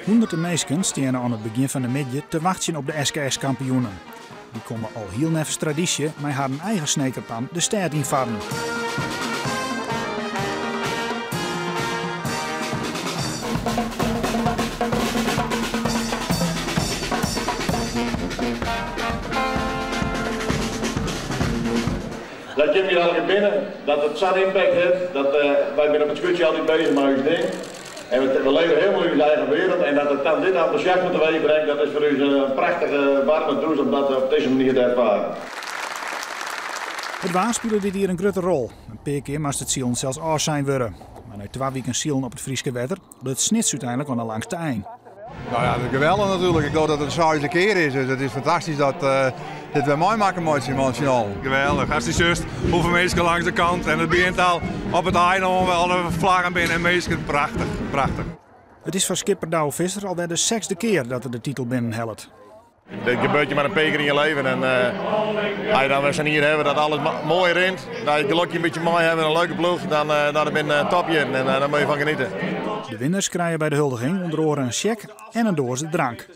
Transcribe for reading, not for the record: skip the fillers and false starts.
Hûnderten minsken steane oan it begjin fan de middei te wachtsjen op de SKS-kampioenen. Dy komme alhiel neffens tradysje mei harren eigen Snekerpan de stêd ynfarren. Dat jim hjir allegear binne, dat it sa'n impact hat, dat wy binne op it skûtsje altyd bezich mei ús ding en we leve hielendal yn ús eigen wereld en dat it dan dit entûsjasme teweech bringt, dat is foar ús in prachtige waarme dûs om dat op dizze manier te erfaren. It waar spile dit jier in grutte rol. In pear kear moast it silen sels ôfsein wurde. Mar nei twa wiken silen op it Fryske wetter luts Snits úteinlik oan de langste ein. Nou ja, dat is geweldich natuerlik. Ik geloof dat het de seisde kear is, dus it is fantastysk dat dit wer meimakke meitsje mei syn allen. Geweldich. As dy sjochst hoefolle minsken langs de kant en it begjint al op it eilân wêr alle flaggen binne en minsken. Prachtich, prachtich. It is foar skipper Douwe Visser alwer de sechsde kear dat er de titel binnenhellet. Dit gebeurt je mar in pear kear yn je leven en as je dan wer sa'n jier hawwe dat alles moai rint, dat je it gelokje in bytsje mei hawwe en in leuke ploech, dan dan binne topjierren en dêr moatte je fan geniete. De winners krije by de huldiging ûnder oare in sjek en in doaze drank.